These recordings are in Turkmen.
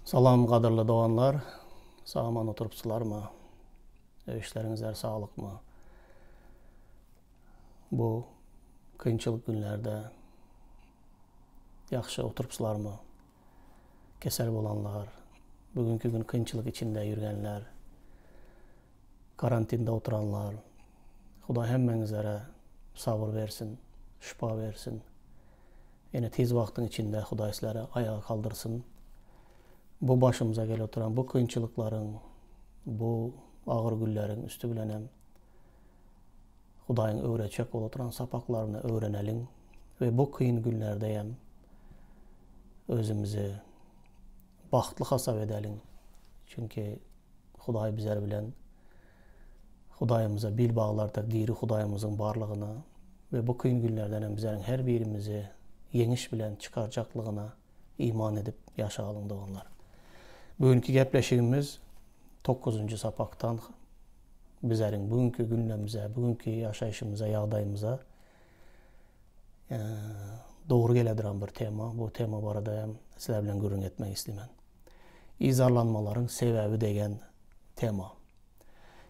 Salam gadyrly doganlar, sag-aman oturypsylarmy? Öý işleriňizler saglykmy? Bu kynçylyk günlerde ýagşy oturypsylarmy? Kesel bolanlar, bugünki gün kynçylyk içinde ýürgenler, karantinde oturanlar, Hudaý hemmeňizlere sabyr bersin, şypa bersin. Ýene tiz wagtyň içinde Hudaý sizleri aýaga galdyrsyn. Bu başymyza gelip oturan bu kynçylyklaryň, bu agyr günleriň üsti bilenem Hudaýyň öwretjek bolup oturan sapaklaryny öwreneliň we bu kyn günlerde hem özümizi bagtly hasap edeliň. Çünki Hudaý bizler bilen Hudaýymyza bil baglardyk, diri Hudaýymyzyň barlygyna we bu kyn günlerden hem bizleriň her birimizi ýeňiş bilen çykarjaklygyna iman edip ýaşalyň doganlar. Bu günki gepleşigimiz dokuzynjy sapakdan bizleriň bu günki günlerimize, bu günki ýaşaýşymyza, ýagdaýymyza dogry geleduran bir tema. Bu tema barada hem sizler bilen gürrüň etmek isleýän. Yzarlanmalaryň sebäbi degen tema.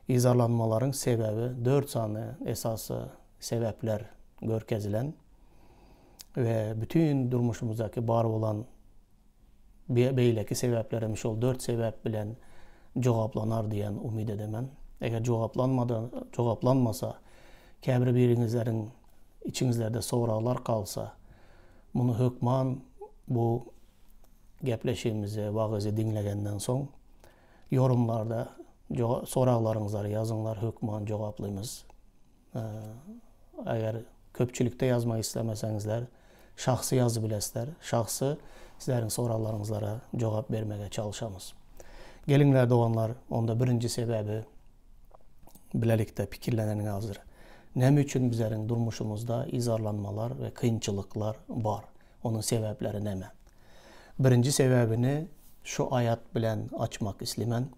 Yzarlanmalaryň sebäbi dört sany esasy sebäpler görkezilen we bütin durmuşymyzdaky bar bolan beýleki sebäpler hem şol dört sebäp bilen jogaplanar diýen umyt edemen. Eger jogaplanmada jogaplanmasa, käbir biriňizleriň içiňizlerde soraglar galsa, muny hökman bu gepleşigimizi, wagyzy diňlegenden soň Ýorumlarda soraglaryňyzlary ýazyňlar hökman jogaplymyz. Eger köpçülikde ýazmak islemeseňizler şahsy ýazyp bilesizler. Şahsy sizleriň soraglaryňyzlara jogap bermege çalyşamyz. Geliňler doganlar onda birinji sebäbi bilelikde pikirleneliň hazir. Näme üçin bizleriň durmuşymyzda yzarlanmalar we kynçylyklar bar? Onuň sebäpleri näme? Birinji sebäbini şu aýat bilen açmak islemen.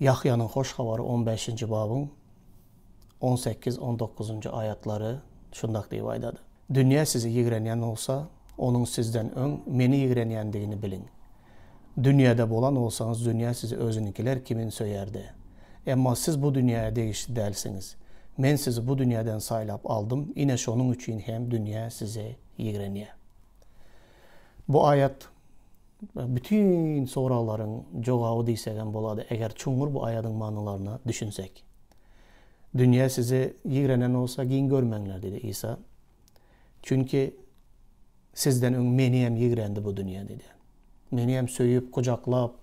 Ýahýanyň Hoş Habary on bäşinji babyň on sekiz, on dokuzynjy aýatlary şundak diýip aýdady. Dünýä sizi ýigrenýän bolsa, onuň sizden öň Meni ýigrenýändigini biliň. Dünýäde bolan bolsaňyz, dünýä sizi özüniňkiler kimin söýerdi. Emma siz bu dünýäye degişli dälsiňiz. Men sizi bu dünýäden saýlap aldym, ine şonuň üçin hem dünýä sizi ýigrenýär. Bu aýat bütin soraglaryň jogaby diýsegem bolady, eger çuňňur bu aýadyň manylaryna düşünsek. Dünýä sizi ýigrenen bolsa, giň görmäňler diýdi Isa. Çünki sizden öň meni hem ýigrendi bu dünýä diýdi. Meni hem söýüp, gujaklap,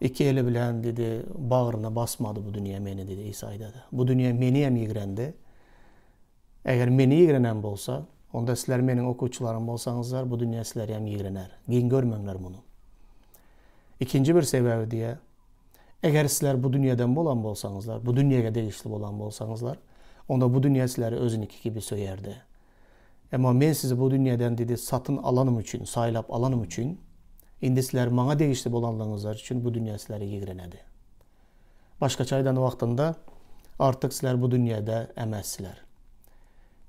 iki eli bilen diýdi, bagryna basmady bu dünýä meni diýdi Isa aýdady. Bu dünýä meni hem ýigrendi. Eger meni ýigrenen bolsa, onda sizler meniň okuwçylarym bolsaňyzlar, bu dünýä sizleri hem ýigrener. Geň görmeňler muny. Ikinji bir sebäbi diýýär, eger sizler bu dünýeden bolan bolsaňyzlar, bu dünýäge degişli bolan bolsaňyzlar, onda bu dünýä sizleri özüniki kibi söýerdi. Emma men sizi bu dünýeden diýdi, satyn alanym üçin, saýlap alanym üçin, indi sizler maňa degişli bolanlygyňyzlar üçin bu dünýä sizleri ýigrenedi. Başgaça aýdan wagtynda, artyk sizler bu dünýäde emessizler.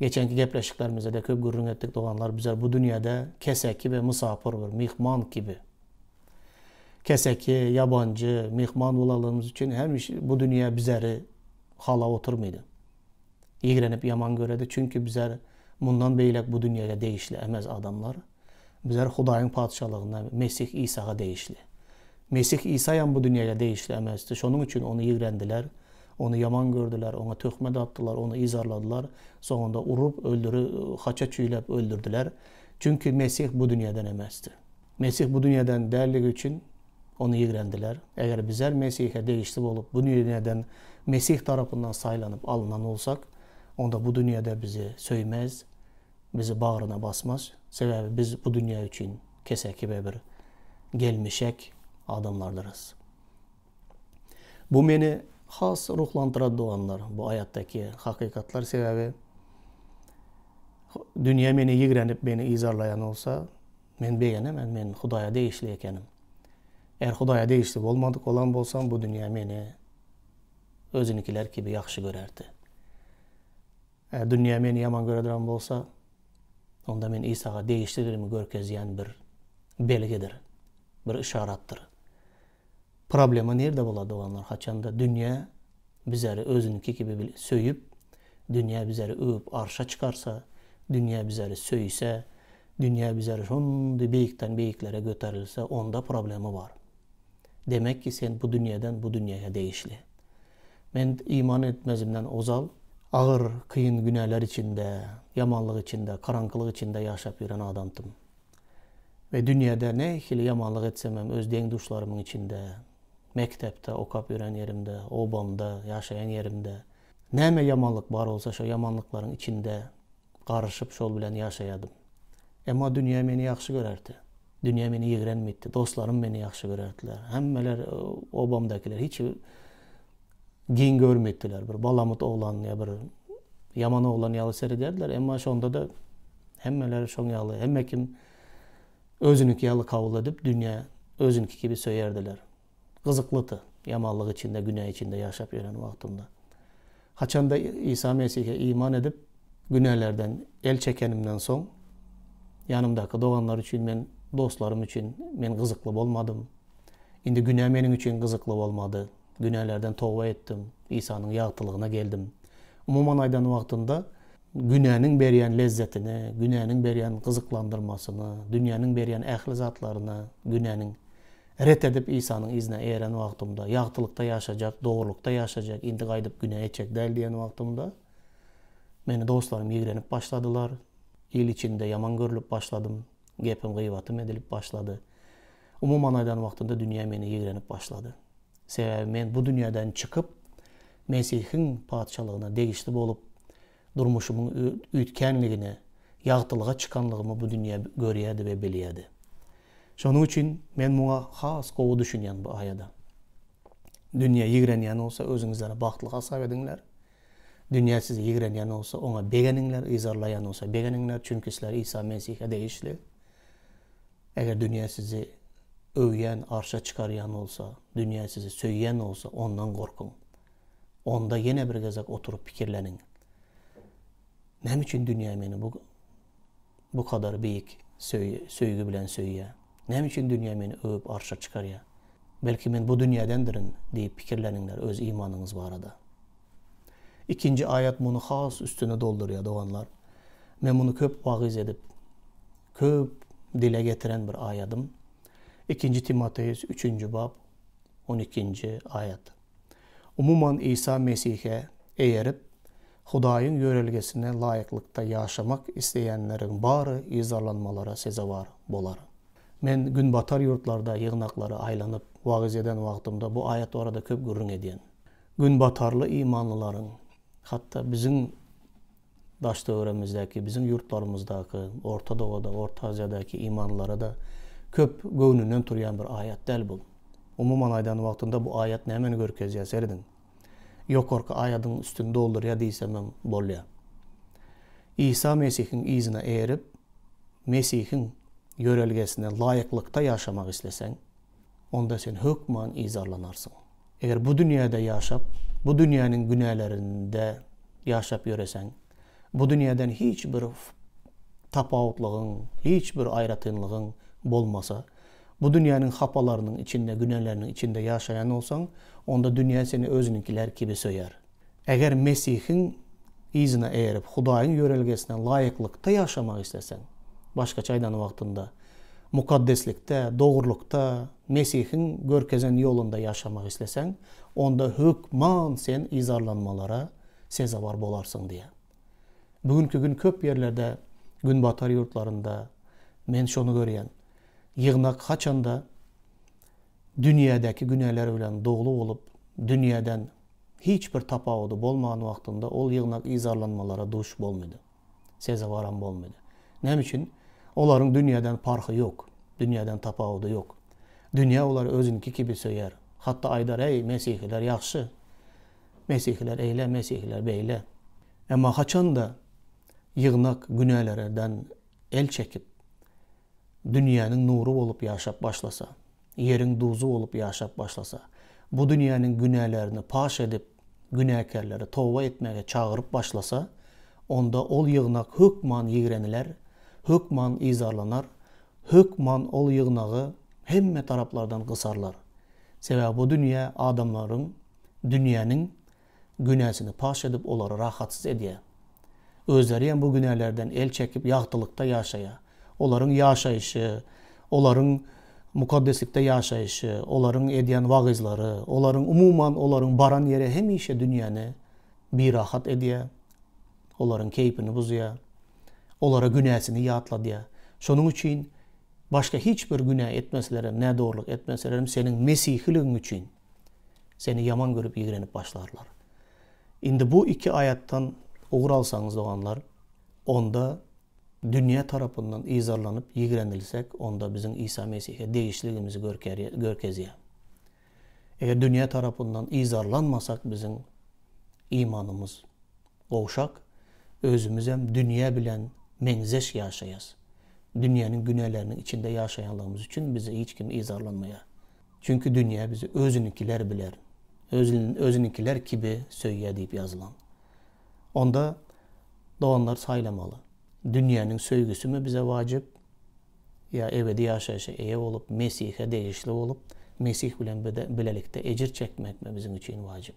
Geçenki gepleşiklerimizde-de köp gürrüň etdik doganlar, bizler bu dünýäde keseki we mysapyr bir myhman kibi. Keseki, ýabanjy, myhman bolanlygymyz üçin hemişe bu dünýä bizleri halap oturmaýdy. Ýigrenip ýaman göredi, çünki bizler mundan beýläk bu dünýäge degişli emes adamlar. Bizler Hudaýyň Patyşalygyna, Mesih Isaga degişli. Mesih Isaýam bu dünýäge degişli emesdi, şonuň üçin ony ýigrendiler, ony ýaman gördüler, oňa töhmet atdylar, ony yzarladylar, soňunda urup, öldüri, haça çüýläp öldürdiler. Çünki Mesih bu dünýäden emesdi. Mesih bu dünýäden däldigi üçin ony ýigrendiler. Eger bizler Mesihe degişli bolup, bu dünýäden Mesih tarapyndan saýlanyp alnan bolsak, onda bu dünýäde bizi söýmez, bizi bagryna basmaz. Sebäbi biz bu dünýä üçin keseki we bir gelmişek adamlardyrys. Bu meni has ruhlandyrady doganlar, bu aýatdaky hakykatlar, sebäbi dünýä meni ýigrenip, meni yzarlaýan bolsa, men begenemen, men Hudaýa degişli ekenim. Eger Hudaýa degişli bolmadyk bolan bolsam, bu dünýä meni özünikiler kibi ýagşy görerdi. Eger dünýä meni ýaman göredirän bolsa, onda men Isaga degişlidigimi görkezýän bir belgidir. bir yşaratdyr. Problema nirde bolar doganlar? Haçanda dünýä bizeri özüniňki kibi söýüp, dünýä bizeri öwüp arşa çykarsa, dünýä bizeri söýse, dünýä bizeri şondy beýikden beýiklere göterilse, onda problema bar. Demek ki sen bu dünýeden bu dünýäge degişli. Men iman etmezimden ozal agyr, kyn günäler içinde, ýamanlyk içinde, garaňkylyk içinde ýaşap ýören adamdym. We dünýäde nähili ýamanlyk etsemem öz deň-duşlarymyň içinde, mekdepde okap ýören ýerimde, obamda, ýaşaýan ýerimde näme ýamanlyk bar bolsa şo ýamanlyklaryň içinde garyşyp şol bilen ýaşaýadym. Emma dünýä meni ýagşy görerdi. Dünýä meni ýigrenmeýdi. Dostlarym meni ýagşy görerdiler. Hemmeler obamdakylar hiç geň görmeýdiler. Bir balamut oglan ýa bir ýaman oglan ýaly seredýärdiler. Emma şonda-da hemmeler şoň ýaly, hemme kim özüniňki ýaly kabul edip, dünýä özüniňki kibi söýerdiler. Gyzyklydy, ýamanlyk içinde, günä içinde ýaşap ýören wagtymda. Haçanda Isa Mesihe iman edip, günälerden el çekenimden soň, ýanymdaky doganlar üçin men, dostlarym üçin men gyzykly bolmadym. Indi günä meniň üçin gyzykly bolmady. Günälerden toba etdim, Isanyň ýagtylygyna geldim. Umuman aýdan wagtynda, günäniň berýän lezzetini, günäniň berýän gyzyklandyrmasyny, dünýäniň berýän ähli zatlaryny günäniň ret edip Isanyň yzyna eýeren wagtymda, ýagtylykda ýaşajak, dogrulykda ýaşajak, indi gaýdyp günä etjek däl diýen wagtymda, meni dostlarym ýigrenip başladylar, il içinde ýaman görlüp başladym, gepim gybatym edilip başlady. Umuman aýdan wagtynda dünýä meni ýigrenip başlady. Sebäbi men bu dünýäden çykyp, Mesihiň Patyşalygyna degişli bolup, durmuşymyň üýtgänligini, ýagtylyga çykanlygymy bu dünýä görýärdi we bilýärdi. Şonuň üçin men muňa has gowy düşünýän bu aýada. Dünýä ýigrenýän bolsa, özüňizleri bagtly hasap ediňler. Dünýä sizi ýigrenýän bolsa, oňa begeniňler, yzarlaýan bolsa begeniňler, çünki sizler Isa Mesihe degişli. Eger dünýä sizi öwýän, arşa çykarýan bolsa, dünýä sizi söýýän bolsa, ondan gorkuň. Onda ýene bir gezek oturyp pikirleniň. Näme üçin dünýä meni bu bu kadar beýik söýgi bilen söýýär? Näme üçin dünýä meni öwüp arşa çykarýar? Belki men bu dünýädendirin diýip pikirleniňler öz imanyňyz barada. Ikinji aýat muny has üstüne doldurýar doganlar. Men muny köp wagyz edip, köp dile getiren bir aýadym. Ikinji Timoteus üçünji bap on ikinji aýat. Umuman Isa Mesihe eýerip, Hudaýyň ýörelgesine laýyklykda ýaşamak isleýänleriň bary yzarlanmalara sezewar bolar. Men günbatar ýurtlarda ýygnaklara aýlanyp wagyz eden wagtymda bu aýat barada köp gürrüň edýän. Günbatarly imanlylaryň, hatda biziň daş-töweregimizdäki, biziň ýurtlarymyzdaky, Orta Dogada, Orta Aziýadaky imanlylara-da köp göwnünden turýan bir aýat däl bu. Umuman aýdan wagtynda bu aýat nämeni görkezýär, serediň. Ýokarky aýadyň üstüni doldurýar diýsemem bolýar. Isa Mesihiň yzyna eýerip, Mesihiň ýörelgesine laýyklykda ýaşamak isleseň, onda sen hökman yzarlanarsyň. Eger bu dünýäde ýaşap, bu dünýäniň günälerinde ýaşap ýöreseň, bu dünýäden hiç bir tapawutlygyň, hiç bir aýratynlygyň bolmasa, bu dünýäniň hapalarynyň içinde, günäleriniň içinde ýaşaýan bolsaň, onda dünýä seni özüniňkiler kibi söýer. Eger Mesihiň yzyna eýerip, Hudaýyň ýörelgesine laýyklykda ýaşamak isleseň, başgaça aýdan wagtynda, mukaddeslikde, dogrulykda, Mesihiň görkezen ýolunda ýaşamak isleseň, onda hökman sen yzarlanmalara sezewar bolarsyň diýýär. Bu günki gün köp ýerlerde, günbatar ýurtlarynda men şony görýän. Ýygnak haçanda dünýädäki günäler bilen doly bolup, dünýäden hiç bir tapawudy bolman wagtynda ol ýygnak yzarlanmalara duş bolmady. Sezewaram bolmady. Näme üçin? Olaryň dünýäden parhy ýok. Dünýäden tapawudy ýok. Dünýä olary özüniňki kibi söýer. Hatda aýdar, Eý, mesihiler ýagşy. Mesihiler eýle, mesihiler beýle. Emma haçanda ýygnak günälerden el çekip, dünýäniň nury bolup ýaşap başlasa, ýeriň duzy bolup ýaşap başlasa, bu dünýäniň günälerini paş edip, günäkärleri toba etmäge çagyryp başlasa, onda ol ýygnak hökman ýigreniler, hökman yzarlanar, hökman ol ýygnagy. Hemme taraplardan gysarlar. Sebäbi bu dünýä adamlaryň, dünýäniň günäsini paş edip olary rahatsyz edýär. Özleri hem bu günälerden el çekip ýagtylykda ýaşaýar. Olaryň ýaşaýşy, olaryň mukaddeslikde ýaşaýşy, olaryň edýän wagyzlary, olaryň umuman olaryň baran ýeri hemişe dünýäni birahat edýär, olaryň keýpini buzýar, olara günäsini ýatladýar. Şonuň üçin başga hiç bir günä etmeselerem, nädogrulyk etmeselerem seniň mesihiligiň üçin seni ýaman görüp ýigrenip başlarlar. Indi bu iki aýatdan ugur alsaňyz doganlar, onda dünýä tarapyndan yzarlanyp ýigrenilsek, onda biziň Isa Mesihe degişligimizi görkezýär. Eger dünýä tarapyndan yzarlanmasak biziň imanymyz gowşak, özümizem dünýä bilen meňzeş ýaşaýas. Dünýäniň günäleriniň içinde ýaşaýanlygymyz üçin bizi hiç kim yzarlanmaýar. Çünki dünýä bizi özünikiler biler, özünikiler kibi söýýär diýip ýazylan. Onda doganlar saýlamaly. Dünýäniň söýgüsimi bize wajyp ýa ebedi ýaşaýşa eýe bolup, Mesihe degişli bolup, Mesih bilen bilelikde ejir çekmekmi biziň üçin wajyp?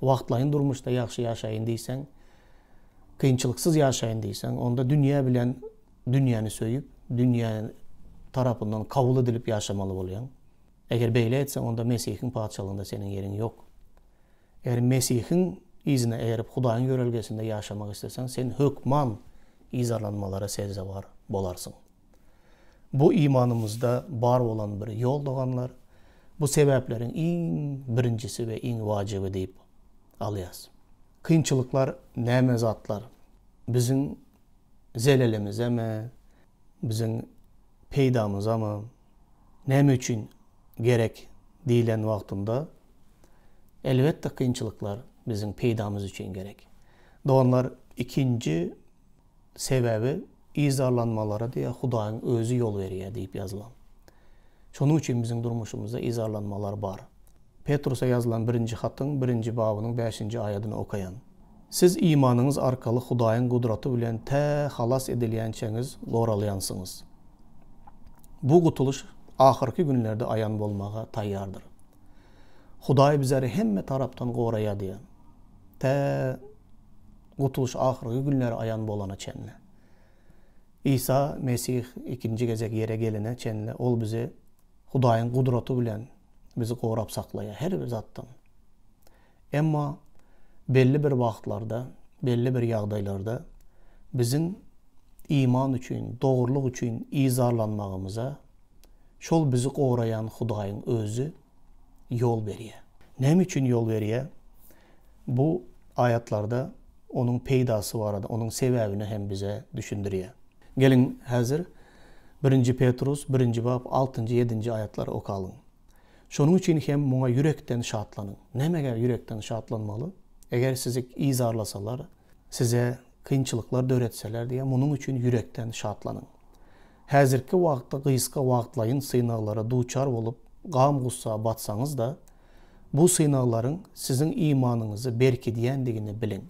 Wagtlaýyn durmuşda ýagşy ýaşaýyn diýseň, kynçylyksyz ýaşaýyn diýseň, onda dünýä bilen dünýäni söýüp, dünýä tarapyndan kabul edilip ýaşamaly bolýaň. Eger beýle etseň, onda Mesihiň Patyşalygynda seniň ýeriň ýok. Eger Mesihiň yzyna eýerip, Hudaýyň ýörelgesinde ýaşamak isleseň, sen hökman yzarlanmalara sezewar bolarsyň. Bu imanymyzda bar bolan bir ýol, doganlar. Bu sebäpleriň iň birinjisi we iň wajyby diýip alýas. Kynçylyklar näme zatlar? Biziň zelelimizemi, biziň peýdamyzamy, näme üçin gerek diýlen wagtynda, elbetde kynçylyklar biziň peýdamyz üçin gerek. Doganlar, ikinji sebäbi yzarlanmalara diýýär Hudaýyň özi ýol berýär diýip ýazylan. Şonuň üçin biziň durmuşymyzda yzarlanmalar bar. Petrusa ýazylan birinji hatyň birinji babynyň bäşinji aýadyny okaýan. Siz imanyňyz arkaly Hudaýyň gudraty bilen tä halas edilýänçäňiz goralýansyňyz. Bu gutulyş ahyrky günlerde aýan bolmaga taýýardyr. Hudaý bizeri hemme tarapdan goraýar diýýär. Tä gutulyş ahyrky günleri aýan bolana çenli. Isa Mesih ikinji gezek ýere gelene çenli ol bizi Hudaýyň gudraty bilen bizi gorap saklaýar her bir zatdan. Emma belli bir wagtlarda, belli bir ýagdaýlarda biziň iman üçin, dogrulyk üçin yzarlanmagymyza şol bizi goraýan Hudaýyň özi ýol berýär. Näme üçin ýol berýär? Bu aýatlarda onuň peýdasy barada, onuň sebäbini hem bize düşündirýär. Geliň, häzir Birinji Petrus, birinji bap, altynjy, ýedinji aýatlary okalyň. Şonuň üçin hem muňa ýürekden şatlanyň. Nämege ýürekden şatlanmaly? Eger sizi yzarlasalar, size kynçylyklar döretseler diýýär, munuň üçin ýürekden şatlanyň. Häzirki wagtda gysga wagtlaýyn synaglara duçar bolup, gam-gussa batsaňyz-da, bu synaglaryň siziň imanyňyzy berkidýändigini biliň.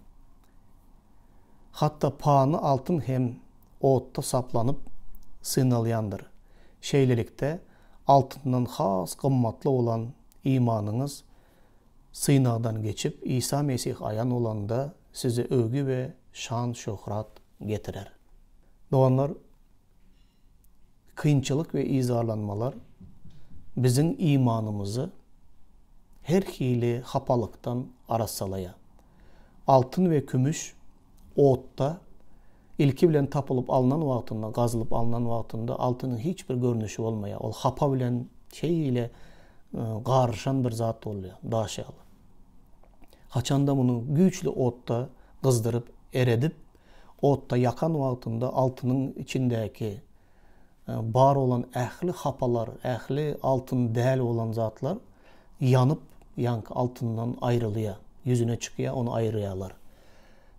Hatda pany altyn hem otda saplanyp synalýandyr. Şeýlelikde, altyndan has gymmatly bolan imanyňyz synagdan geçip, Isa Mesih aýan bolanda size öwgi we şan-şöhrat getirer. Doganlar, kynçylyk we yzarlanmalar biziň imanymyzy her hili hapalykdan arassalaýar. Altyn we kümüş otda ilki bilen tapylyp alnan wagtynda, gazylyp alnan wagtynda altynyň hiç bir görnüşi bolmaýar. Ol hapa bilen şeýle garyşan bir zat bolýar, daş ýaly. Haçanda muny güýçli otda gyzdyryp, eredip, otda ýakan wagtynda altynyň içindäki bar bolan ähli hapalar, ähli altyn däl bolan zatlar ýanyp, ýaňky altyndan aýrylýar, ýüzüne çykýar, ony aýyrýarlar.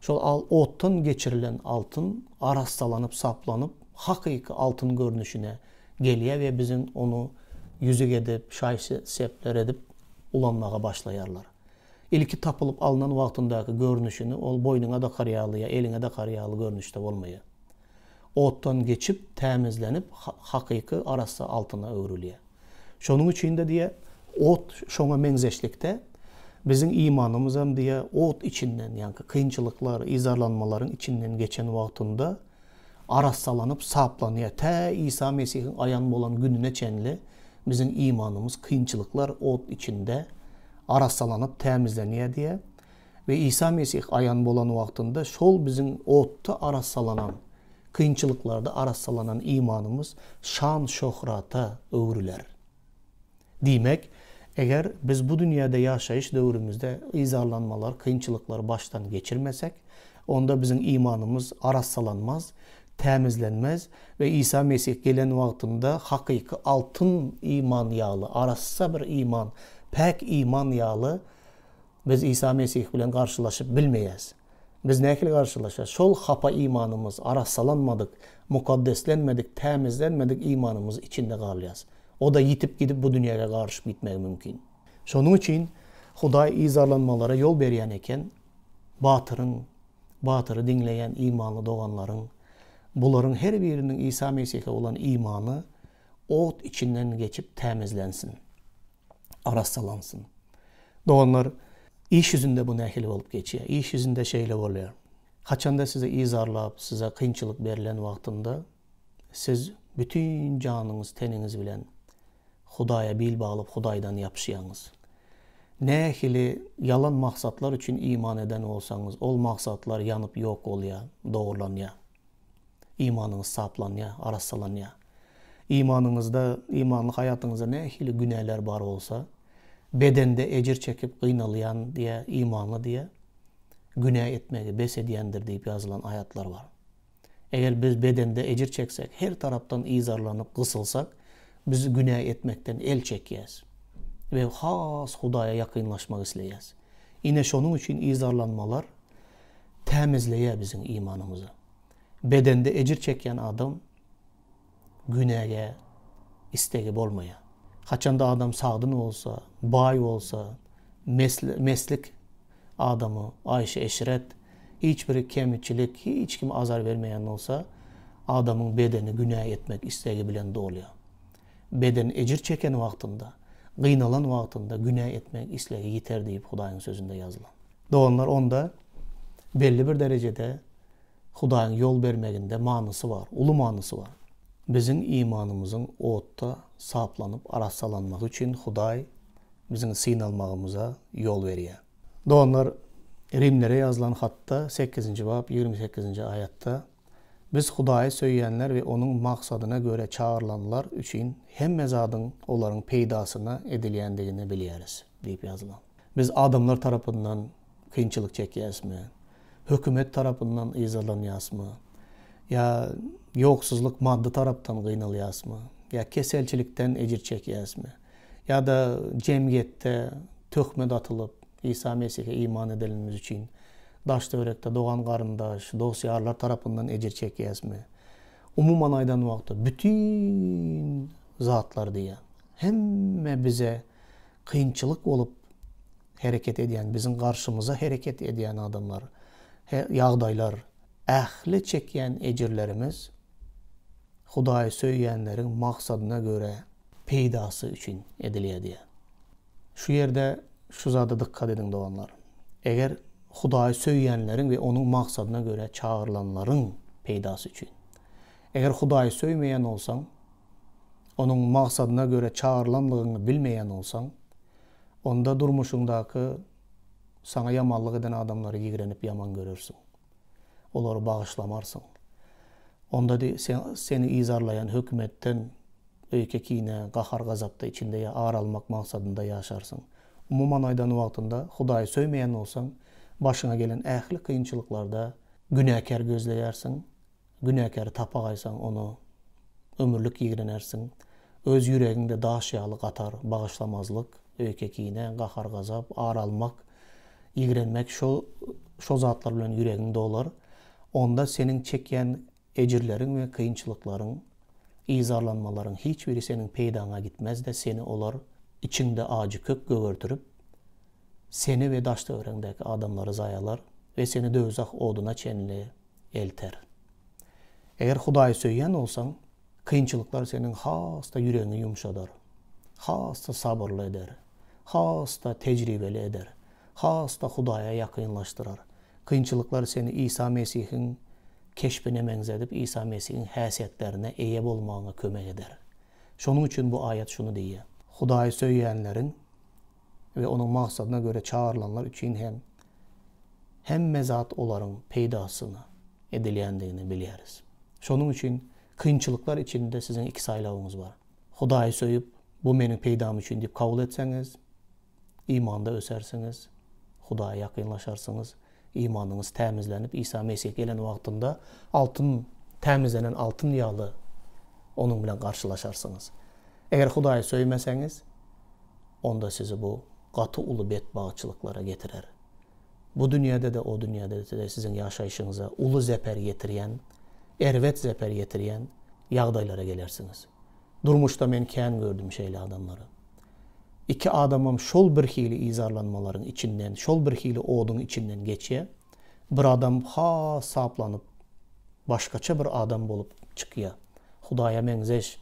Şol otdan geçirilen altyn arassalanyp, saplanyp, hakyky altyn görnüşine gelýär we biziň ony ýüzük edip, şaý-sepler edip ulanmaga başlaýarlar. Ilki tapylyp alnan wagtyndaky görnüşini ol boýnuňa dakar ýaly ýa eliňe dakar ýaly görnüşde bolmaýar. Otdan geçip, tämizlenip, hakyky arassa altyna öwrülýär. Şonuň üçin-de diýýär, ot şoňa meňzeşlikde biziň imanymyzam diýýär, ot içinden, ýaňky kynçylyklar, yzarlanmalaryň içinden geçen wagtynda arassalanyp, saplanýar. Tä Isa Mesihiň aýan bolan gününe çenli biziň imanymyz kynçylyklar, ot içinde arassalanyp, tämizlenýär diýýär. We Isa Mesih aýan bolan wagtynda şol biziň otda arassalanan, kynçylyklarda arassalanan imanymyz şan-şöhrata öwrüler. Diýmek, eger biz bu dünýäde ýaşaýyş döwrümizde yzarlanmalar, kynçylyklary başdan geçirmesek, onda biziň imanymyz arassalanmaz, tämizlenmez we Isa Mesih gelen wagtynda hakyky altyn iman ýaly, arassa bir iman, päk iman ýaly Biz Isa Mesih bilen garşylaşyp bilmeýäs. Biz nähili garşylaşarys? Şol hapa imanymyz, arassalanmadyk, mukaddeslenmedik, tämizlenmedik imanymyz içinde galýas. O-da ýitip gidip bu dünýäge garyşyp gitmegi mümkin. Şonuň üçin Hudaý yzarlanmalara ýol berýän eken, Batyryň, Batyry diňleýän imanly doganlaryň, bularyň her biriniň Isa Mesihe bolan imany ot içinden geçip tämizlensin. arassalansyn. Doganlar, iş ýüzünde bu nähili bolup geçýär? Iş ýüzünde şeýle bolýar. Haçanda sizi yzarlap, size kynçylyk berlen wagtynda, siz bütin janyňyz, teniňiz bilen Hudaýa bil baglap, Hudaýdan ýapyşýaňyz. Nähili ýalan maksatlar üçin iman eden bolsaňyz, ol maksatlar ýanyp ýok bolýar, dogrulanýar. Imanyňyz saplanýar, arassalanýar. Imanyňyzda, imanly haýatyňyzda nähili günäler bar bolsa, bedende ejir çekip gynalýan diýä, imanly diýä, günä etmegi bes edýändir diýip ýazylan aýatlar bar. Eger biz bedende ejir çeksek, her tarapdan yzarlanyp, gysylsak, biz günä etmekden el çekýäs we has Hudaýa ýakynlaşmak isleýäs. Ine şonuň üçin yzarlanmalar tämizleýär biziň imanymyzy. Bedende ejir çekýän adam günäge islegi bolmaýar. Haçanda adam sagdyn bolsa, baý bolsa, meslik adamy, aýşy-eşret, hiç bir kemçilik, hiç kime azar bermeýän bolsa, adamyň bedeni günä etmek islegi bilen dolýar. Beden ejir çeken wagtynda, gynalan wagtynda günä etmek islegi ýiter diýip Hudaýyň sözünde ýazylan. Doganlar onda belli bir derejede Hudaýyň ýol bermeginde manysy bar, uly manysy bar. Biziň imanymyzyň otda saplanyp arassalanmagy üçin Hudaý biziň synalmagymyza ýol berýär. Doganlar, Rimlere ýazylan hatda sekizinji bap 28-nji aýatda, Biz Hudaýy söýýänler we Onuň maksadyna görä çagyrylanlar üçin hemme zadyň olaryň peýdasyna edilýändigini bilýäris diýip ýazylan. Biz adamlar tarapyndan kynçylyk çekýäsmi, hökümet tarapyndan yzarlanýasmy, ýa ýoksuzlyk maddy tarapdan gynalýasmy, ýa keselçilikden ejir çekýäsmi, ýa-da jemgyýetde töhmet atylyp, Isa Mesihe iman edenimiz üçin daş-töwerekde dogan-garyndaş, dost-ýarlar tarapyndan ejir çekýäsmi? Umuman aýdan wagtda, bütin zatlar diýýän, hemme bize kynçylyk bolup hereket edýän, biziň garşymyza hereket edýän adamlar, ýagdaýlar, ähli çekýän ejirlerimiz Hudaýy söýýänleriň maksadyna görä peýdasy üçin edilýär diýýär. Şu ýerde şu zada dykgat ediň doganlar. Eger Hudaýy söýýänleriň we Onuň maksadyna görä çagyrylanlaryň peýdasy üçin. Eger Hudaýy söýmeýän bolsaň, Onuň maksadyna görä çagyrylanlygyňy bilmeýän bolsaň, onda durmuşyňdaky saňa ýamanlyk eden adamlary ýigrenip ýaman görersiň. Olary bagyşlamarsyň. Onda seni yzarlaýan hökümetden öýke-kine, gahar-gazapda içinde ýa ar almak maksadynda ýaşarsyň. Umuman aýdan wagtynda, Hudaýy söýmeýän bolsaň, başyňa gelen ähli kynçylyklarda günäkär gözleýärsiň, Günäkäri tapagaýsaň, ony ömürlik ýigrenersiň. Öz ýüregiň-de daş ýaly gatar, bagyşlamazlyk, öýke-kine, gahar-gazap, ar almak, ýigrenmek şo şo zatlar bilen ýüregiň dolar. Onda seniň çekýän ejirleriň we kynçylyklaryň, yzarlanmalaryň hiç biri seniň peýdaňa gitmez-de, seni olar içiňde ajy kök gögerdirip, seni we daş-töweregiňdäki adamlary zaýalar we seni döwzah oduna çenli elter. Eger Hudaýy söýýän bolsaň, kynçylyklar seniň has-da ýüregiňi ýumşadar, has-da sabyrly eder, has-da tejribeli eder, has-da Hudaýa ýakynlaşdyrar. Kynçylyklar seni Isa Mesihiň keşbine meňzedip, Isa Mesihiň häsiýetlerine eýe bolmagyňa kömek eder. Şonuň üçin bu aýat şuny diýýär, Hudaýy söýýänleriň we Onuň maksadyna görä çagyrylanlar üçin hem hemme zat olaryň peýdasyna edilýändigini bilýäris. Şonuň üçin kynçylyklar içinde siziň iki saýlawyňyz bar. Hudaýy söýüp, bu meniň peýdam üçin diýip kabul etseňiz, imanda ösersiňiz, Hudaýa ýakynlaşarsyňyz, imanyňyz tämizlenip, Isa Mesih gelen wagtynda altyn, tämizlenen altyn ýaly Onuň bilen garşylaşarsyňyz. Eger Hudaýy söýmeseňiz, onda sizi bu gaty uly betbagtçylyklara getirer. Bu dünýäde-de, o dünýäde-de siziň ýaşaýşyňyza uly zeper ýetirýän, erbet zeper ýetirýän ýagdaýlara gelersiňiz. Durmuşda men kän gördüm şeýle adamlary. Iki adamam şol bir hili yzarlanmalaryň içinden, şol bir hili oduň içinden geçýär. Bir adam has saplanyp, başgaça bir adam bolup çykýar. Hudaýa meňzeş,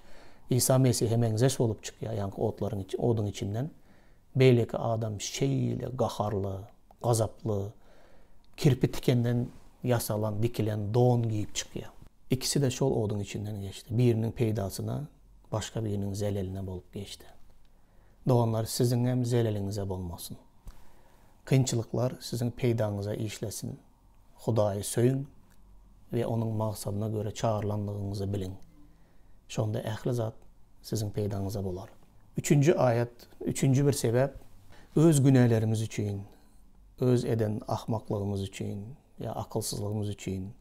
Isa Mesihe meňzeş bolup çykýar, ýaňky otlaryň, oduň içinden. Beýleki adam şeýle gaharly, gazaply, kirpi tikenden ýasalan, dikilen don geýip çykýar. Ikisi-de şol oduň içinden geçdi. Biriniň peýdasyna, başga biriniň zeleline bolup geçdi. Doganlar, siziňem zeleliňize bolmasyn. Kynçylyklar siziň peýdaňyza işlesin. Hudaýy söýüň we Onuň maksadyna görä çagyrylandygyňyzy biliň. Şonda ähli zat siziň peýdaňyza bolar. Üçünji aýat, üçünji bir sebäp, öz günälerimiz üçin, öz eden ahmaklygymyz üçin ýa akylsyzlygymyz üçin,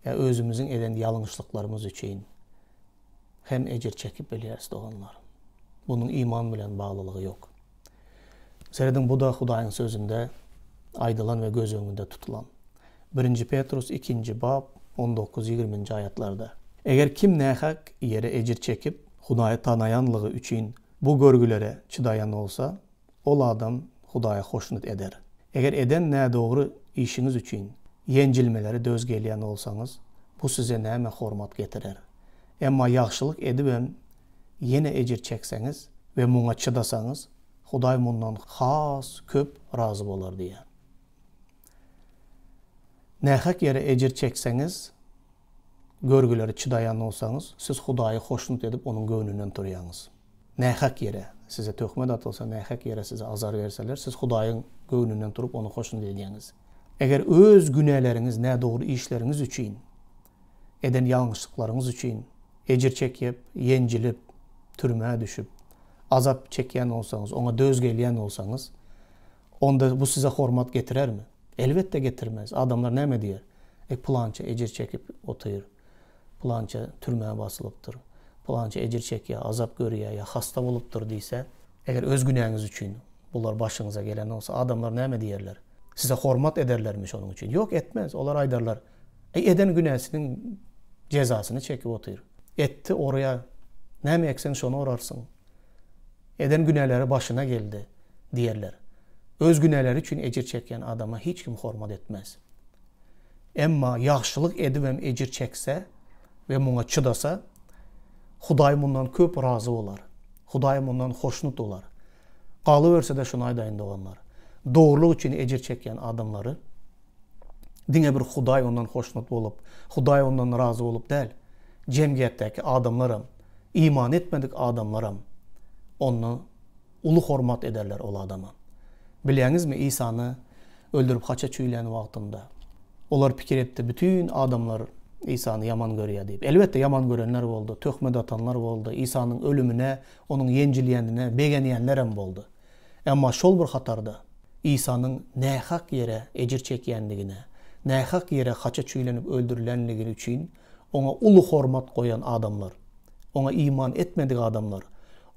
ýa özümiziň eden ýalňyşlyklarymyz üçin hem ejir çekip bilýäris, doganlar. Munuň iman bilen baglylygy ýok. Serediň, bu-da Hudaýyň Sözünde aýdylan we göz öňünde tutulan. Birinji Petrus ikinji bap, 19, ýigriminji aýatlarda. Eger kim nähak ýere ejir çekip, Hudaýy tanaýanlygy üçin bu görgülere çydaýan bolsa, ol adam Hudaýy hoşnut eder. Eger eden nädogry işiňiz üçin ýenjilmelere döz gelýän bolsaňyz, bu size näme hormat getirer? Emma ýagşylyk edibem ýene ejir çekseňiz we muňa çydasaňyz, Hudaý mundan has köp razy bolar diýýär. Nähak ýere ejir çekseňiz, görgülere çydaýan bolsaňyz, siz Hudaýy hoşnut edip, Onuň göwnünden turýaňyz. Nähak ýere size töhmet atylsa, nähak ýere size azar berseler, siz Hudaýyň göwnünden turup, Ony hoşnut edýäňiz. Eger öz günäleriňiz, nädogry işleriňiz üçin, eden ýalňyşlyklaryňyz üçin ejir çekip, ýenjilip, türmä düşüp, azap çekýän bolsaňyz, oňa döz gelýän bolsaňyz, onda bu size hormat getirermi? Elbetde getirmez. Adamlar näme diýer? E, pylança ejir çekip otyr. Pylança türmä basylypdyr. Pylança ejir çekýär, azap görýär ýa hasta bolupdyr diýse, eger öz günäňiz üçin bular başyňyza gelen bolsa, adamlar näme diýerler? Size hormat ederlermi şonuň üçin? Ýok, etmez. Olar aýdarlar, Eý, eden günäsiniň jezasyny çekip otyr. Etdi, orýar. Näme ekseň, şony orarsyň. Eden günäleri başyna geldi diýerler. Öz günäleri üçin ejir çekýän adama hiç kim hormat etmez. Emma ýagşylyk edibem ejir çekse we muňa çydasa, Hudaý mundan köp razy bolar. Hudaý mundan hoşnut bolar. Galyberse-de şuny aýdaýyn doganlar, dogrulyk üçin ejir çekýän adamlary diňe bir Hudaý ondan hoşnut bolup, Hudaý ondan razy bolup däl, jemgyýetdäki adamlaram, iman etmedik adamlaram onda uly hormat ederler ol adama. Bilýäňizmi, Isany öldürip haça çüýlän wagtynda, olar pikir etdi, bütin adamlar Isany ýaman görýär diýip. Elbetde, ýaman görenler boldy, töhmet atanlar boldy, Isanyň ölümine, onuň ýenjilýänine begenýänlerem boldy. Emma şol bir hatarda, Isanyň nähak ýere ejir çekýändigine, nähak ýere haça çüýlenip öldürilenligi üçin Oňa uly hormat goýan adamlar, Oňa iman etmedik adamlar,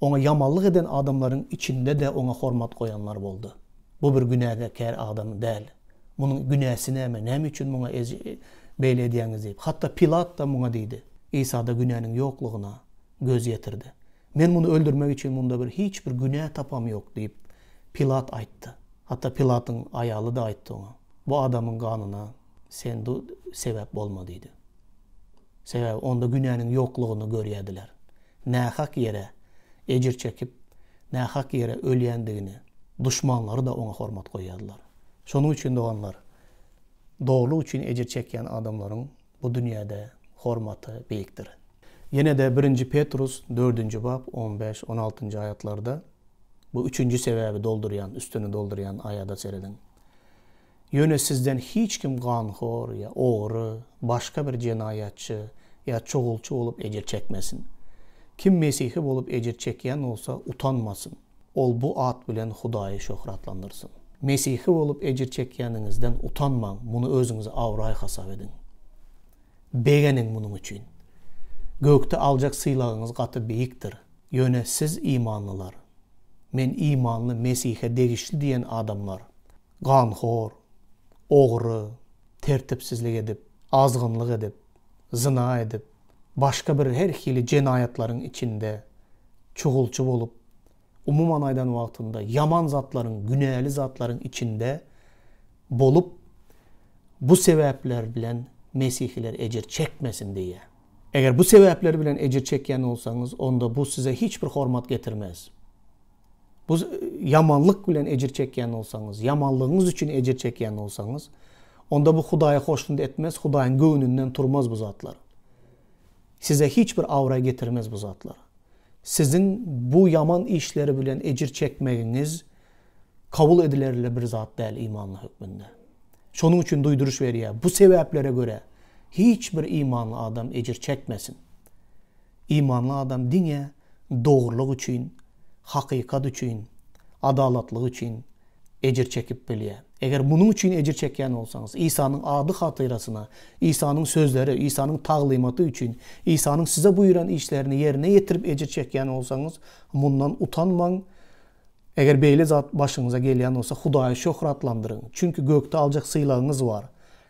Oňa ýamanlyk eden adamlaryň içinde-de Oňa hormat goýanlar boldy. Bu bir günäkär adam däl. Munuň günäsi näme? Näme üçin muňa beýle edýäňiz diýip, hatda Pilat-da muňa diýdi. Isada günäniň ýoklugyna göz ýetirdi. Men muny öldürmek üçin munda bir hiç bir günä tapam ýok diýip, Pilat aýtdy. Hatda Pilatyň aýaly-da aýtdy oňa, Bu adamyň ganyna sen sebäp bolma diýdi. Sebäbi onda günäniň ýoklugyny görýärdiler. Nähak ýere ejir çekip, nähak ýere ölýändigini duşmanlary-da oňa hormat goýýardylar. Şonuň üçin doganlar, dogrulyk üçin ejir çekýän adamlaryň bu dünýäde hormaty beýikdir. Ýene-de birinji Petrus dördünji bap on bäş, on altynjy aýatlarda bu üçünji sebäbi doldurýan, üstüni doldurýan aýada serediň. Ýöne sizden hiç kim ganhor ýa ogry, başga bir jenaýatçy ýa çogulçy bolup ejir çekmesin. Kim mesihi bolup ejir çekýän bolsa, utanmasyn. Ol bu at bilen Hudaýy şöhratlandyrsyn. Mesihi bolup ejir çekýäniňizden utanmaň, muny özüňize abraý hasap ediň. Begeniň munuň üçin. Gökde aljak sylagyňyz gaty beýikdir. Ýöne siz imanlylar, Men imanly, Mesihe degişli diýen adamlar, ganhor, ogry, tertipsizlik edip, azgynlyk edip, zyna edip, başga bir her hili jenaýatlaryň içinde çugulçy bolup, umuman aýdan wagtynda ýaman zatlaryň, günäli zatlaryň içinde bolup, bu sebäpler bilen mesihiler ejir çekmesin diýýär. Eger bu sebäpler bilen ejir çekýän bolsaňyz, onda bu size hiç bir hormat getirmez. Bu ýamanlyk bilen ejir çekýän bolsaňyz, ýamanlygyňyz üçin ejir çekýän bolsaňyz, onda bu Hudaýy hoşnut etmez, Hudaýyň göwnünden turmaz bu zatlar. Size hiç bir abraý getirmez bu zatlar. Siziň bu ýaman işleri bilen ejir çekmegiňiz kabul edilerli bir zat däl imanly hökmünde. Şonuň üçin duýduryş berýär, bu sebäplere görä hiç bir imanly adam ejir çekmesin. Imanly adam diňe dogrulyk üçin, hakykat üçin, adalatlyk üçin ejir çekip bilýär. Eger munuň üçin ejir çekýän bolsaňyz, Isanyň ady hatyrasyna, Isanyň sözleri, Isanyň taglymaty üçin, Isanyň size buýran işlerini ýerine ýetirip ejir çekýän bolsaňyz, mundan utanmaň. Eger beýle zat başyňyza gelýän bolsa, Hudaýy şöhratlandyryň. Çünki gökde aljak sylagyňyz bar.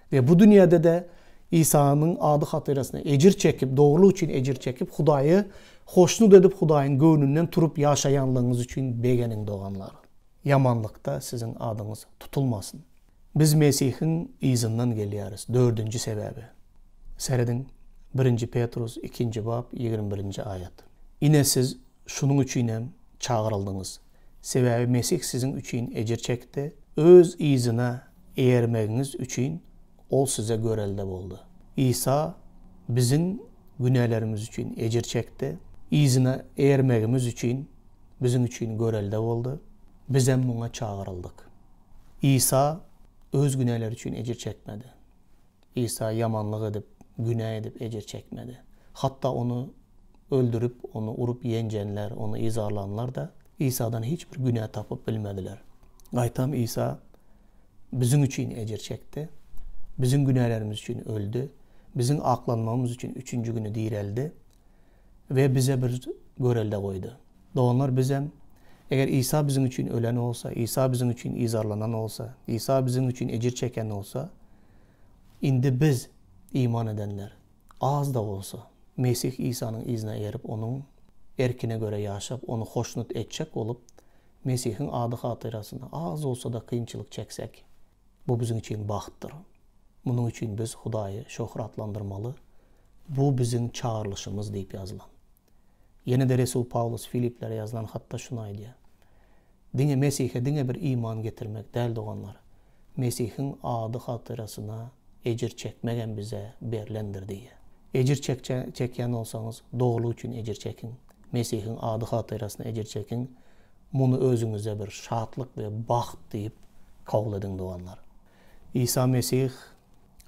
We bu dünýäde-de Isanyň ady hatyrasyna ejir çekip, dogrulyk üçin ejir çekip, Hudaýy hoşnut edip, Hudaýyň göwnünden turup ýaşaýanlygyňyz üçin begeniň, doganlar. Ýamanlykda siziň adyňyz tutulmasyn. Biz Mesihiň yzyndan gelýäris, dördünji sebäbi. Serediň, Birinji Petrus, ikinji bap, 21-nji aýat. Ine siz şunuň üçinem çagyryldyňyz. Sebäbi Mesih siziň üçin ejir çekdi, Öz yzyna eýermegiňiz üçin Ol size görelde boldy. Isa biziň günälerimiz üçin ejir çekdi, yzyna eýermegimiz üçin biziň üçin görelde boldy, bizem muňa çagyryldyk. Isa Öz günäleri üçin ejir çekmedi. Isa ýamanlyk edip, günä edip ejir çekmedi. Hatda Ony öldürip, Ony urup ýenjenler, Ony yzarlanlar-da Isadan hiç bir günä tapyp bilmediler. Gaýtam Isa biziň üçin ejir çekdi, biziň günälerimiz üçin öldi, biziň aklanmagymyz üçin üçünji güni direldi we bize bir görelde goýdy. Doganlar, bizem, eger Isa biziň üçin ölen bolsa, Isa biziň üçin yzarlanan bolsa, Isa biziň üçin ejir çeken bolsa, indi biz, iman edenler, az-da bolsa, Mesih Isanyň yzyna eýerip, Onuň erkine görä ýaşap, Ony hoşnut etjek bolup, Mesihiň ady hatyrasyna az bolsa-da kynçylyk çeksek, bu biziň üçin bagtdyr. Munuň üçin biz Hudaýy şöhratlandyrmaly, bu biziň çagyrylyşymyz diýip ýazylan. Ýene-de resul Pawlus Filiplere ýazylan hatda şuny aýdýar, Diňe Mesihe diňe bir iman getirmek däl, doganlar. Mesihiň ady hatyrasyna ejir çekmegem bize berlendir diýýär. Ejir çekýän bolsaňyz, dogrulyk üçin ejir çekiň. Mesihiň ady hatyrasyna ejir çekiň. Muny özüňize bir şatlyk we bagt diýip kabul ediň, doganlar. Isa Mesih,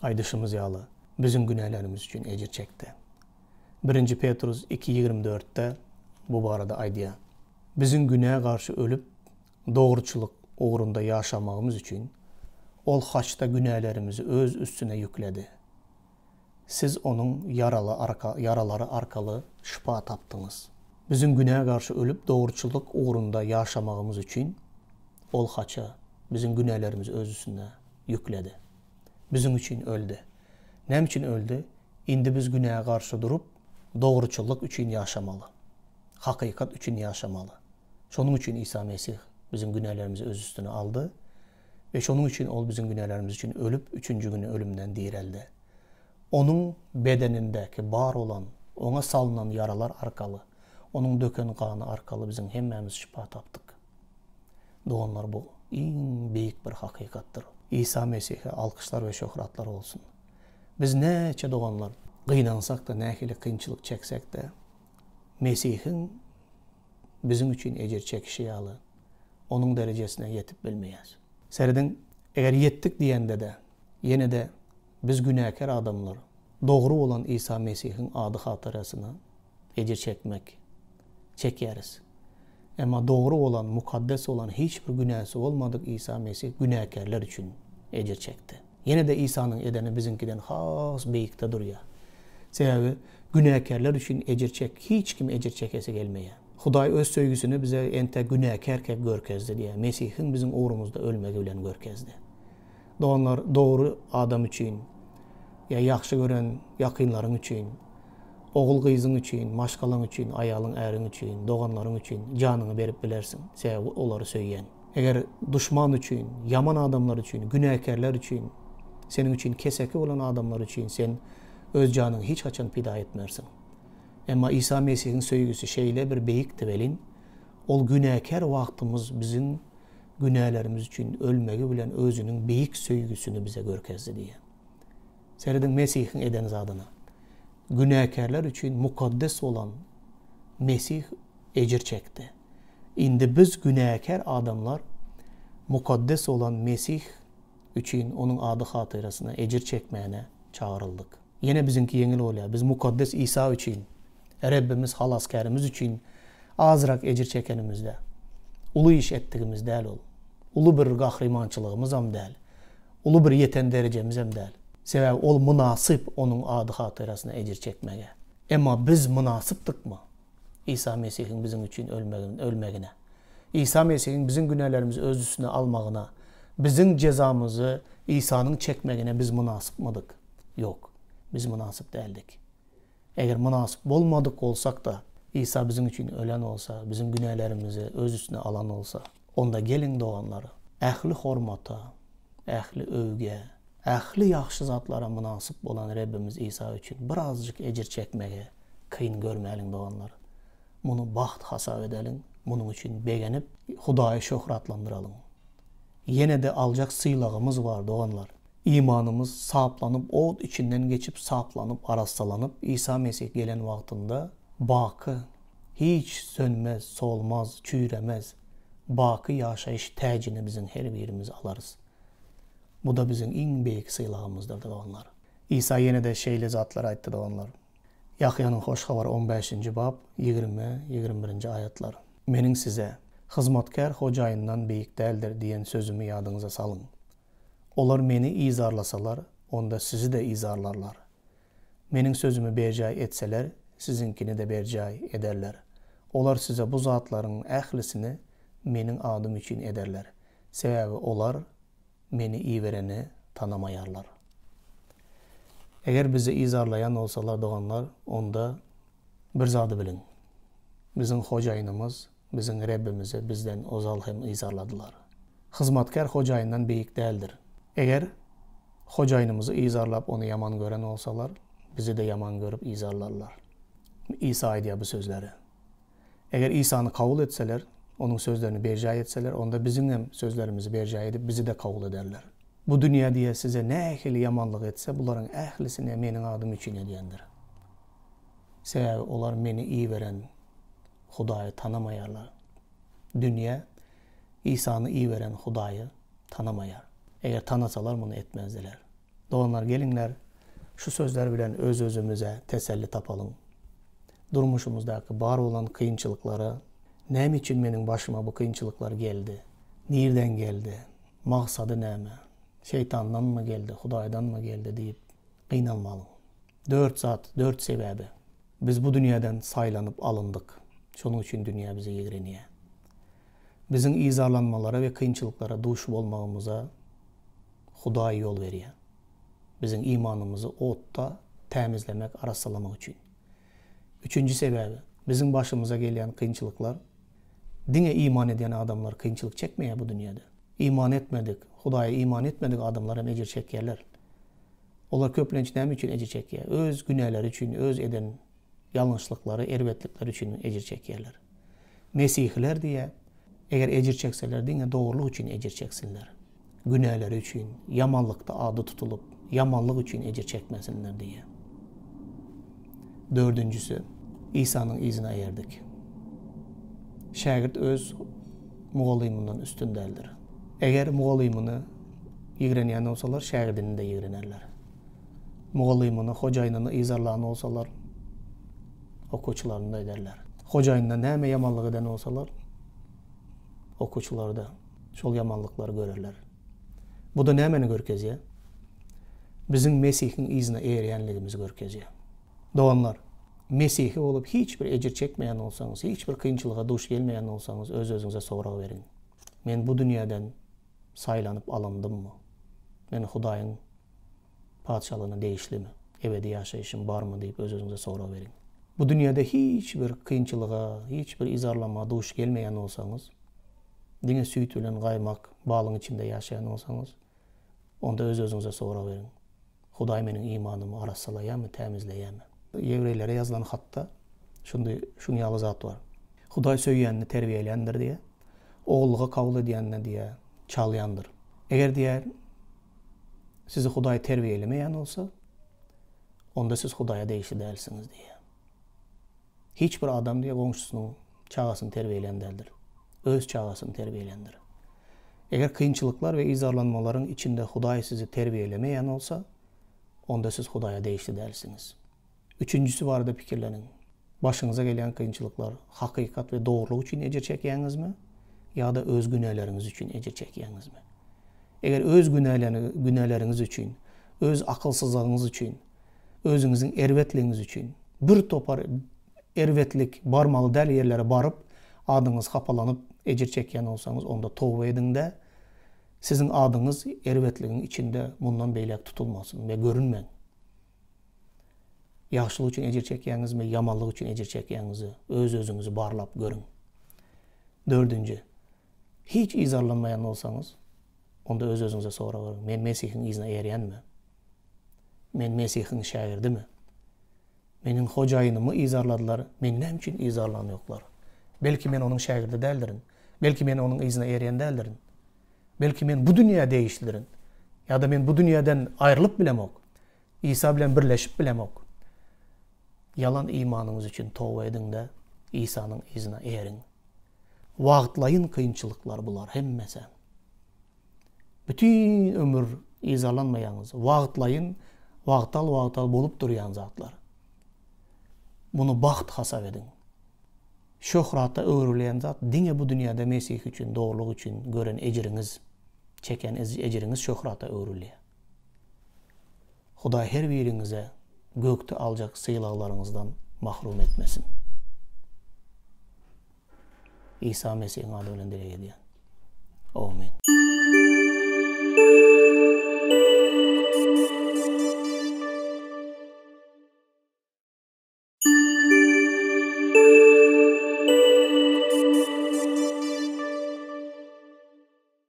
aýdyşymyz ýaly, biziň günälerimiz üçin ejir çekdi. Birinji Petrus iki 24-de bu barada aýdýar. Biziň günä garşy ölüp, dogruçylyk ugrunda ýaşamagymyz üçin, Ol haçda günälerimizi Öz üstüne ýükledi. Siz Onuň ýaralary arkaly şypa tapdyňyz. Biziň günä garşy ölüp, dogruçyllyk ugrunda ýaşamagymyz üçin, Ol haça biziň günälerimizi Öz üstüne ýükledi. Biziň üçin öldi. Näme üçin öldi? Indi biz günä garşy durup, dogruçyllyk üçin ýaşamaly. Hakykat üçin ýaşamaly. Şonuň üçin Isa Mesih biziň günälerimizi Öz üstüne aldy we şonuň üçin Ol biziň günälerimiz üçin ölüp, üçünji güni ölümden direldi. Onuň bedenindäki bar bolan, Oňa salnan ýaralar arkaly, Onuň döken gany arkaly biziň hemmämiz şypa tapdyk. Doganlar, bu iň beýik bir hakykatdyr. Isa Mesihe alkyşlar we şöhratlar bolsun! Biz näçe doganlar, gynansak-da, nähili kynçylyk çeksek-de, Mesihiň biziň üçin ejir çekişi ýaly, Onuň derejesine ýetip bilmeýäs. Serediň, eger ýetdik diýende-de, ýene-de biz günäkär adamlar, dogry bolan Isa Mesihiň ady hatyrasyna ejir çekmek, çekýäris. Emma dogry bolan, mukaddes bolan, hiç bir günäsi bolmadyk Isa Mesih günäkärler üçin ejir çekdi. Ýene-de Isanyň edeni biziňkiden has beýikde durýar. Sebäbi günäkärler üçin ejir çek, hiç kim ejir çekesi gelmeýär. Hudaý Öz söýgüsini bize entek günäkärkäk görkezdi diýýär. Mesihiň biziň ugrumyzda ölmegi bilen görkezdi. Doganlar, dogry adam üçin, ýa ýagşy gören ýakynlaryň üçin, ogul-gyzyň üçin, maşgalaň üçin, aýalyň, äriň üçin, doganlaryň üçin janyňy berip bilersiň, sebäbi olary söýýän. Eger duşman üçin, ýaman adamlar üçin, günäkärler üçin, seniň üçin keseki bolan adamlar üçin sen öz janyňy hiç haçan pida etmersiň. Emma Isa Mesihiň söýgüsi şeýle bir beýikdi welin, Ol günäkär wagtymyz biziň günälerimiz üçin ölmegi bilen Özüniň beýik söýgüsini bize görkezdi diýýär. Serediň Mesihiň eden zadyna. Günäkärler üçin mukaddes bolan Mesih ejir çekdi. Indi biz günäkär adamlar mukaddes bolan Mesih üçin Onuň ady hatyrasyna ejir çekmäne çagyryldyk. Ýene biziňki ýeňil bolýar. Biz mukaddes Isa üçin, Rebbimiz, Halasgärimiz üçin azrak ejir çekenimizde, uly iş etdigimiz däl ol. Uly bir gahrymançylygymyzam däl. Uly bir ýeten derejemizem däl. Sebäbi ol mynasyp Onuň ady hatyrasyna ejir çekmege. Emma biz mynasypdykmy Isa Mesihiň biziň üçin ölmegine? Isa Mesihiň biziň günälerimizi Öz üstüne almagyna, biziň jezamyzy Isanyň çekmegine biz mynasypmydyk? Ýok, biz mynasyp däldik. Eger mynasyp bolmadyk bolsak-da, Isa biziň üçin ölen bolsa, biziň günälerimizi Öz üstüne alan bolsa, onda geliň, doganlar, ähli hormata, ähli öwgä, ähli ýagşy zatlara mynasyp bolan Rebbimiz Isa üçin birazjyk ejir çekmegi kyn görmäliň, doganlar. Muny bagt hasap edeliň, munuň üçin begenip, Hudaýy şöhratlandyralyň. Ýene-de aljak sylagymyz bar, doganlar. Imanymyz saplanyp, ot içinden geçip, saplanyp, arassalanyp, Isa Mesih gelen wagtynda baky, hiç sönmez, solmaz, çüýremez, baky ýaşaýyş täjini biziň her birimiz alarys. Bu-da biziň iň beýik sylagymyzdyr, doganlar. Isa ýene-de şeýle zatlar aýtdy, doganlar. Ýahýanyň Hoş Habary on bäşinji bap, 20, 21-nji aýatlar. Meniň size, Hyzmatkär hojaýyndan beýik däldir diýen sözümi ýadyňyza salyň. Olar Meni yzarlasalar, onda sizi-de yzarlarlar. Meniň sözümi berjaý etseler, siziňkini-de berjaý ederler. Olar size bu zatlaryň ählisini Meniň adym üçin ederler. Sebäbi olar Meni ibereni tanamaýarlar. Eger bizi yzarlaýan bolsalar, doganlar, onda bir zady biliň, biziň Hojaýynymyz, biziň Rebbimizi bizden ozal hem yzarladylar. Hyzmatkär hojaýyndan beýik däldir. Eger Hojaýynymyzy yzarlap, ony ýaman gören bolsalar, bizi-de ýaman görüp yzarlarlar. Isa aýdýar bu sözleri. Eger Isany kabul etseler, Onuň sözlerini berjaý etseler, onda biziň hem sözlerimizi berjaý edip, bizi-de kabul ederler. Bu dünýä diýe size nähili ýamanlyk etse, bularyň ählisini Meniň adym üçin edýändir. Sebäbi olar Meni iberen Hudaýy tanamaýarlar. Dünýä Isany iberen Hudaýy tanamaýar. Eger tanasalar, muny etmezdiler. Doganlar, geliňler, şu sözler bilen öz-özümize teselli tapalyň. Durmuşymyzdaky bar bolan kynçylyklara, Näme üçin meniň başyma bu kynçylyklar geldi? Nirden geldi? Maksady näme? Şeýtandanmy geldi, Hudaýdanmy geldi diýip gynalmalyň. Dört zat, dört sebäbi. Biz bu dünýäden saýlanyp alyndyk. Şonuň üçin dünýä bizi ýigrenýär. Biziň yzarlanmalara we kynçylyklara duş bolmagymyza Hudaý ýol berýär. Biziň imanymyzy otda tämizlemek, arassalamak üçin. Üçünji sebäbi, biziň başymyza gelýän kynçylyklar, diňe iman edýän adamlar kynçylyk çekmeýär bu dünýäde. Iman etmedik, Hudaýa iman etmedik adamlar hem ejir çekýärler. Olar köplenç näme üçin ejir çekýär? Öz günäleri üçin, öz eden ýalňyşlyklary, erbetlikleri üçin ejir çekýärler. Mesihiler diýýär, eger ejir çekseler, diňe dogrulyk üçin ejir çeksinler. Günäleri üçin, ýamanlykda ady tutulyp, ýamanlyk üçin ejir çekmesinler diýýär. Dördünjisi, Isanyň yzyna eýerdik. Şägirt öz mugallymyndan üstün däldir. Eger mugallymyny ýigrenýän bolsalar, şägirdini-de ýigrenerler. Mugallymyny, hojaýynyny yzarlan bolsalar, okuwçylaryny-da ederler. Hojaýynyna näme ýamanlyk eden bolsalar, okuwçylary-da şol ýamanlyklary görerler. Bu-da nämäni görkezýär? Biziň Mesihiň yzyna eýerýänligimizi görkezýär. Doganlar, mesihi bolup hiç bir ejir çekmeýän bolsaňyz, hiç bir kynçylyga duş gelmeýän bolsaňyz, öz-özüňize sorag beriň. Men bu dünýäden saýlanyp alyndymmy? Men Hudaýyň Patyşalygyna degişlimi? Ebedi ýaşaýşym barmy diýip öz-özüňize sorag beriň. Bu dünýäde hiç bir kynçylyga, hiç bir yzarlama duş gelmeýän bolsaňyz, diňe süýt bilen gaýmak balyň içinde ýaşaýan bolsaňyz, onda öz-özüňize sorag beriň. Hudaý meniň imanymy arassalaýarmy, tämizleýärmi? Ýewreýlere ýazylan hatda şundy şuň ýaly zat bar. Hudaý söýýänini terbiýeländir diýýär. Ogullyga kabul edýänine diýýär, çalýandyr. Eger diýýär, sizi Hudaý terbiýelemeýän bolsa, onda siz Hudaýa degişli dälsiňiz diýýär. Hiç bir adam diýýär, goňşusynyň çagasyny terbiýelän däldir. Öz çagasyny terbiýeländir. Eger kynçylyklar we yzarlanmalaryň içinde Hudaý sizi terbiýelemeýän bolsa, onda siz Hudaýa degişli dälsiňiz. Üçünjisi barada pikirleniň. Başyňyza gelýän kynçylyklar hakykat we dogrulyk üçin ejir çekýäňizmi ýa-da öz günäleriňiz üçin ejir çekýäňizmi? Eger öz günäleriňiz üçin, öz akylsyzlygyňyz üçin, özüňiziň erbetligiňiz üçin bir topar erbetlik barmaly däl ýerlere baryp, adyňyz hapalanyp ejir çekýän bolsaňyz, onda toba ediň-de, siziň adyňyz erbetligiň içinde mundan beýläk tutulmasyn we görünmäň. Ýagşylyk üçin ejir çekýäňizmi, ýamanlyk üçin ejir çekýäňizi öz-özüňizi barlap görüň. Dördünji, hiç yzarlanmaýan bolsaňyz, onda öz-özüňize sorag beriň, Men Mesihiň yzyna eýerýänmi? Men Mesihiň şägirdimi? Meniň Hojaýynymy yzarladylar, meni näme üçin yzarlanýoklar? Belki men onuň şägirdi däldirin? Belki men onuň yzyna eýerýän däldirin? Belki men bu dünýä degişlidirin? Ýa-da men bu dünýäden aýrylyp bilemok? Isa bilen birleşip bilemok. Ýalan imanyňyz üçin toba ediň-de, Isanyň yzyna eýeriň. Wagtlaýyn kynçylyklar bular hemmesi. Bütin ömür yzarlanmaýaňyz. Wagtlaýyn, wagtal-wagtal bolup durýan zatlar. Muny bagt hasap ediň. Şöhrata öwrülýän zat diňe bu dünýäde Mesih üçin, dogrulyk üçin gören ejiriňiz, çeken ejiriňiz şöhrata öwrülýär. Hudaý her biriňize gökde aljak sylaglaryňyzdan mahrum etmesin. Isa Mesihiň ady bilen dileg edýän. Amin.